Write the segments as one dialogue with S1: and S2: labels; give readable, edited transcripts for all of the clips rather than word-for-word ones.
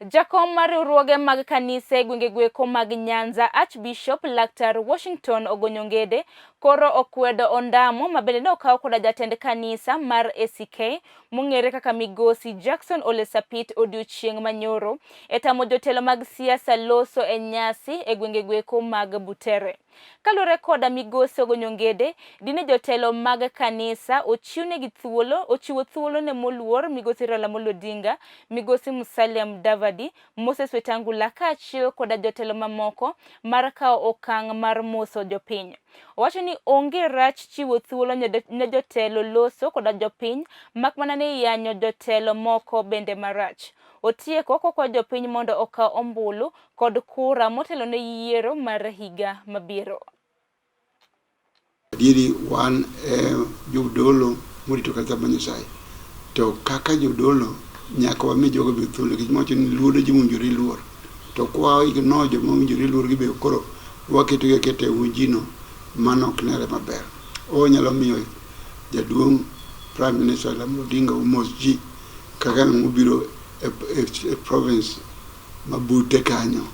S1: Jakom mar riwruoge mag kanise e gwenge gweko mag Nyanza Archbishop Laktar Washington Ogonyo Ngede koro okwedo ondamo ma bende ne okaw koda jatend kanisa mar ACK mong'ere kaka Migosi Jackson Ole Sapit odiochieng' manyoro e tamo jotelo mag siasa loso e nyasi e gwenge gweko mag Butere. Kaluwore koda Migosi Ogonyo Ngede, dine jotelo mag kanisa ochiwnegi thuolo ochiwo thuolo ne moluor Migosi Raila Amolo Odinga, Migosi Musalia Mudavadi, Moses Wetangula kaachiel koda jotelo mamoko mar kawo okang' mar moso jopiny. Owacho ni onge rach chiwo thuolo ne jotelo loso koda jopiny mak mana ni yanyo jotelo moko bende marach. Otieko kokwayo jopiny mondo okaw ombulu kod kura motelo ne yiero mar higa mabiro.
S2: Adieri wan e jodolo morito kanisa mar Nyasaye. To kaka jodolo nyaka wami jogo be thuolo nikech wacho ni luoro joma owinjore iluor. To kwa ignore joma owinjore iluor gi be koro waketogi aketa e unjino mano ok nere maber. Onyalo miyo jaduong' Prime Minister Raila Odinga omos ji kaka ng'ama obiro e, e, e province ma bute kanyo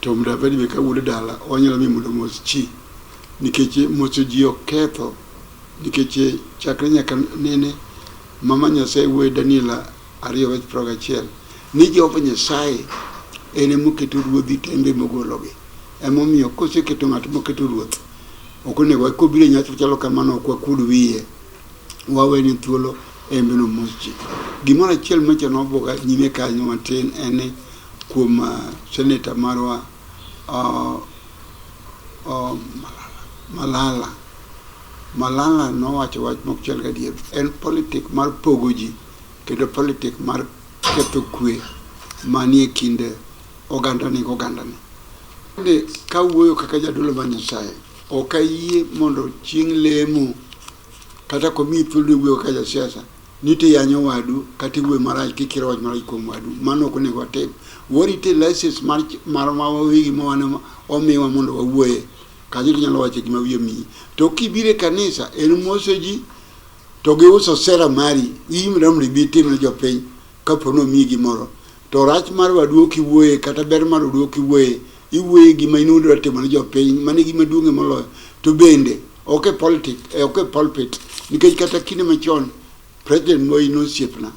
S2: to Mudavadi be ka wuod dala onyalo miyo mondo omos chi nikech moso ji ok ketho nikech chakre nyaka nene mama Nyasaye wuoyo Daniel 2 verse 21 ni Jehova Nyasaye en emoketo ruodhi to en be emogologi. Emomiyo koseketo ng'at moketo ruoth ok onego kobiro e nyasi machalo kamano ok wakud wiye wawene thuolo en bende omos ji. Gimoro achiel macha nobuoga nyime kanyo matin en ni kuom seneta marwa Malala. Malala nowacho wach mok chal gadier. En politik mar pogo ji kendo politik mar ketho kwe manie kind ogandani gi ogandani. Kawuoyo kaka jadolo mar Nyasaye, ok ayie mondo chieng' lemo kata komiyi thuolo iwuoyo kaka jasiasa ni to iyanyo wadu kata iwuoyo marach kikiro wach marach kuom wadu. Mano ok onego watim. Warite license mar marwa wawegi ma wan omiwa mondo wawuoye. Kanyo to inyalo wacho gima wiye omiyi. To kibiro e kanisa en moso ji to giuso sera mari. In mondo ibi itim ne jopiny kapo ni omiyi gimoro. To rach mar wadu ok iwuoye kata ber mar wadu ok iwuoye. Iwuoye gima in idwa timo ne jopiny. Mano e gima duong'ie moloyo. To bende ok e politik, ok e pulpit nikech kata kinde machon President Moi nosiepna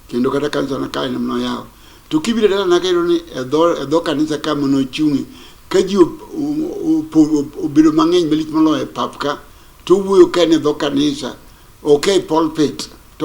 S2: kendo kata kanisa na kae noyawo. To kibiro e dalana ka iyudo ni e dho kanisa ka manochung'e ka ji obedo mang'eny malich moloyo e pap ka to owuoyo ka en e dho kanisa ok e pulpit.